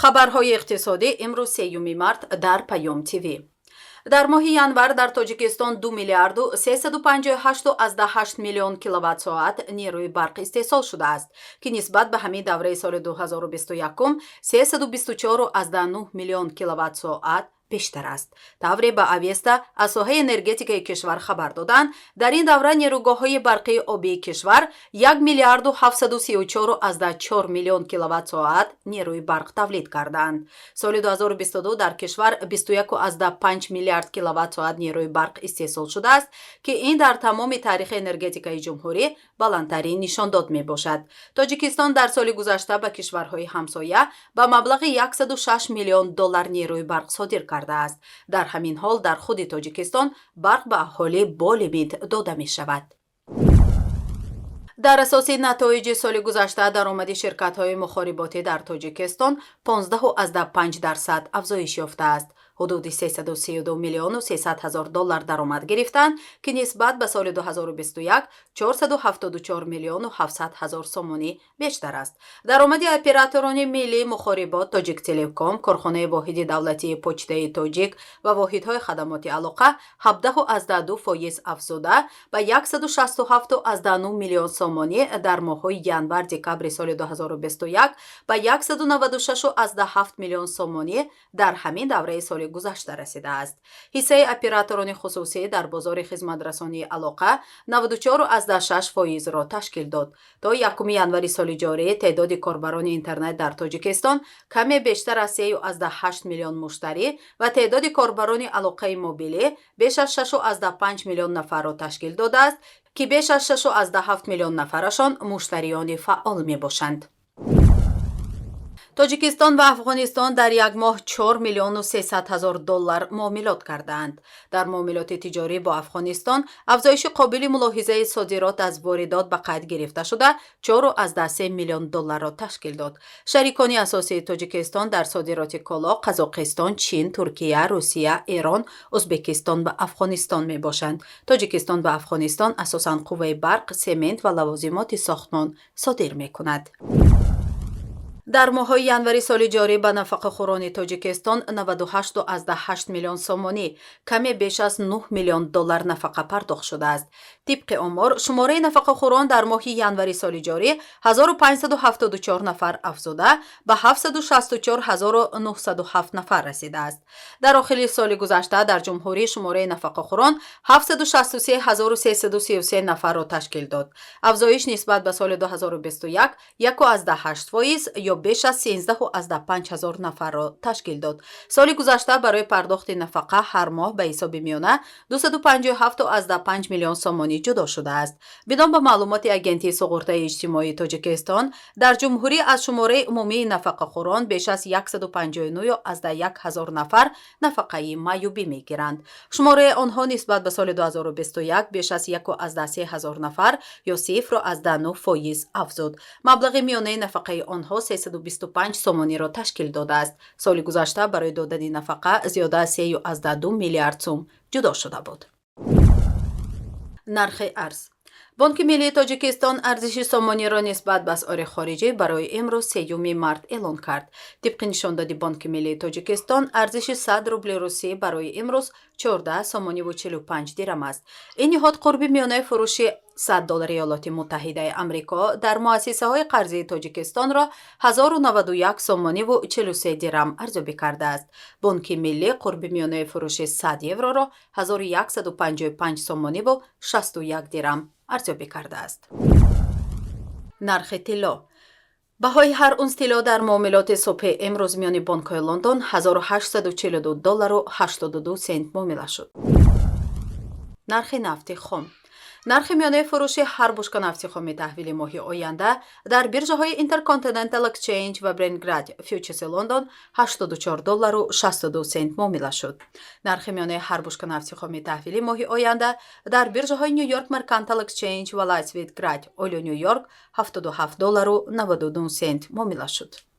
Хабарҳои иқтисодӣ имрӯз, 3 март, дар Паём ТВ. Дар моҳи январ дар Тоҷикистон 2 миллиарду 358,8 миллион киловатт-соат нерӯи барқ истеҳсол шудааст, ки нисбат ба ҳамин давраи соли 2021 324,9 миллион киловатт-соат бештар аст. Тавре ба Авеста аз соҳаи энергетикаи кишвар хабар доданд, дар ин давра нерӯгоҳҳои барқии обии кишвар 1 миллиарду 734,4 миллион киловатт-соат нерӯи барқ тавлид карданд. Соли 2022 дар кишвар 21,5 миллиард киловатт-соат нерӯи барқ истеҳсол шудааст, ки ин дар тамоми таърихи энергетикаи ҷумҳурӣ баландтарин нишондод мебошад. Тоҷикистон дар соли гузашта ба кишварҳои ҳамсоя ба маблағи 106 миллион доллар нерӯи барқ содир кардааст. Дар ҳамин ҳол, дар худи Тоҷикистон барқ ба аҳолӣ бо лимит дода мешавад. Дар асоси натоиҷи соли гузашта даромади ширкатҳои мухориботӣ дар Тоҷикистон 15,5% афзоиш ёфтааст. Ҳудуди 332 миллиону 300 ҳазор доллар даромад гирифтанд, ки нисбат ба соли 2021 474 миллиону 700 ҳазор сомонӣ бештар аст. Даромади операторони миллии мухорибот, Тоҷиктелеком, корхонаи воҳиди давлатии Почтаи Тоҷик ва воҳидҳои хадамоти алоқа 17,2% афзуда, ба 167,9 миллион сомонӣ дар моҳҳои январ декабри соли 2021 ба 196,7 миллион сомонӣ дар ҳамин давраи соли гузашта расидааст. Ҳиссаи операторони хусусӣ дар бозори хизматрасонии алоқа 94,6 фоизро ташкил дод. То 1 январи соли ҷорӣ теъдоди корбарони интернет дар Тоҷикистон каме бештар аз 3,8 миллион муштарӣ ва теъдоди корбарони алоқаи мобилӣ беш аз 6,5 миллион нафарро ташкил додааст, ки беш аз 6,7 миллион нафарашон муштариёни фаъол мебошанд. Тоҷикистон ва Афғонистон дар як моҳ 4 миллиону 300 ҳазор доллар муомилот кардаанд. Дар муомилоти тиҷорӣ бо Афғонистон афзоиши қобили мулоҳизаи содирот аз воридот ба қайд гирифта шуда, 4,3 миллион долларро ташкил дод. Шарикони асосии Тоҷикистон дар содироти коло Қазоқистон, Чин, Туркия, Русия, Эрон, Ӯзбекистон ва Афғонистон мебошанд. Тоҷикистон ба Афғонистон асосан қувваи барқ, семент ва лавозимоти сохтмон содир мекунад. Дар моҳҳои январи соли ҷорӣ ба нафақахӯрони Тоҷикистон 98,8 миллион сомонӣ, каме беш аз 9 миллион доллар нафақа пардохт шудааст. Тибқи омор, шумораи нафақахӯрон дар моҳи январи соли ҷорӣ 1574 нафар афзуда, ба 764 907 нафар расидааст. Дар охири соли гузашта дар ҷумҳурӣ шумораи нафақахӯрон 763 333 нафарро ташкил дод. Афзоиш нисбат ба соли 2021 1,8% ё беш аз 13,5 ҳазор нафарро ташкил дод. Соли гузашта барои пардохти нафақа ҳар моҳ ба ҳисоби миёна 257,5 миллион сомонӣ ҷудо шудааст. Бино ба маълумоти Агентии суғуртаи иҷтимоии Тоҷикистон, дар ҷумҳурӣ аз шумораи умумии нафақахӯрон беш аз 159,1 ҳазор нафар нафақаи маъюбӣ мегиранд. Шумораи онҳо нисбат ба соли 2021 беш аз 1,3 ҳазор нафар ё 0,9% афзуд. Маблағи миёнаи нафақаи онҳо 325 сомониро ташкил додааст. Соли гузашта барои додани нафақа зиёда аз 3,2 миллиард сум ҷудо шуда буд. Нархи арз. Бонки миллии Тоҷикистон арзиши сомониро нисбат ба асъори хориҷӣ барои имрӯз, 3 март, эълон кард. Тибқи нишондоди Бонки миллии Тоҷикистон, арзиши 100 рубли русӣ барои имрӯз 14 сомониву 45 дирам аст. Ин ниҳод қурби миёнаи фурӯши 100 доллари Иёлоти Муттаҳидаи Амрико дар муассисаҳои қарзии Тоҷикистонро 1091 сомониву 43 дирам арзёбӣ кардааст. Бонки миллӣ қурби миёнаи фурӯши 100 евроро 1155 сомониву 61 дирам арзёбӣ кардааст. Нархи тилло. Баҳои ҳар унс тилло дар муомилоти субҳи имрӯз миёни бонкҳои Лондон 1842 доллару 82 сент муомила шуд. Нархи нафти хом. Нархи миёнаи фурӯши ҳар бушка нафти хоми таҳвили моҳи оянда дар биржаҳои Intercontinental Exchange ва Brent Grade Futures Лондон 84 доллару 62 сент муомила шуд. Нархи миёнаи ҳар бушка нафти хоми таҳвили моҳи оянда дар биржаҳои New York Mercantile Exchange ва Light Sweet Crude Oil Нью Йорк 77 доллару 99 сент муомила шуд.